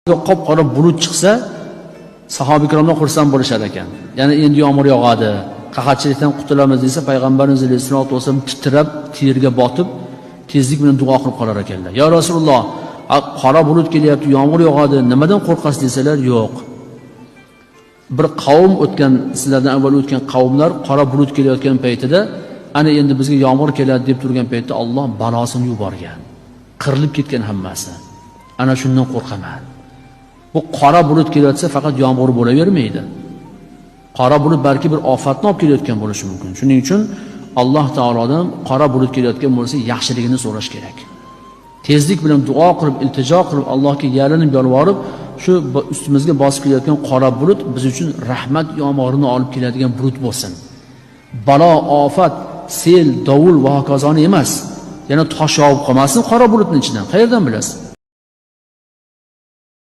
Qop qora bulut chiqsa, sahoba ikromlar xursand bo'lishar ekan. Ya'ni endi yomg'ir yog'adi, qahatchilikdan qutulamiz desa, payg'ambarimiz alayhissalatu vasallam titrab, terga botib, tezlik bilan duo qilib qolar ekanlar. Ya Rasululloh, qora bulut kelyapti, yomg'ir yog'adi, nimadan qo'rqasiz desalar, yo'q. Bir qavm o'tgan, sizlardan avval o'tgan qavmlar qora bulut kelayotgan paytida, ana endi bizga yomg'ir keladi deb turgan paytda Alloh balosini yuborgan. Qirilib ketgan hammasi. Ana shundan qo'rqaman. Bu qora bulut kelayotsa faqat yomg'ir bo'lavermaydi. Qora bulut balki bir ofatni olib kelayotgan bo'lishi mumkin. Shuning uchun Alloh taolodan qora bulut kelayotgan bo'lsa, yaxshiligini so'rash kerak. Tezlik bilan duo qilib, iltijo qilib, Allohga yalinib yolvorib, shu ustimizga bosib kelayotgan qora bulut biz uchun rahmat yomg'irini olib keladigan bulut bo'lsin. Balo, ofat, sel, dovul va hokazoni emas. Yana tosh yog'ib qolmasin qora bulutning ichidan. Qayerdan bilasiz?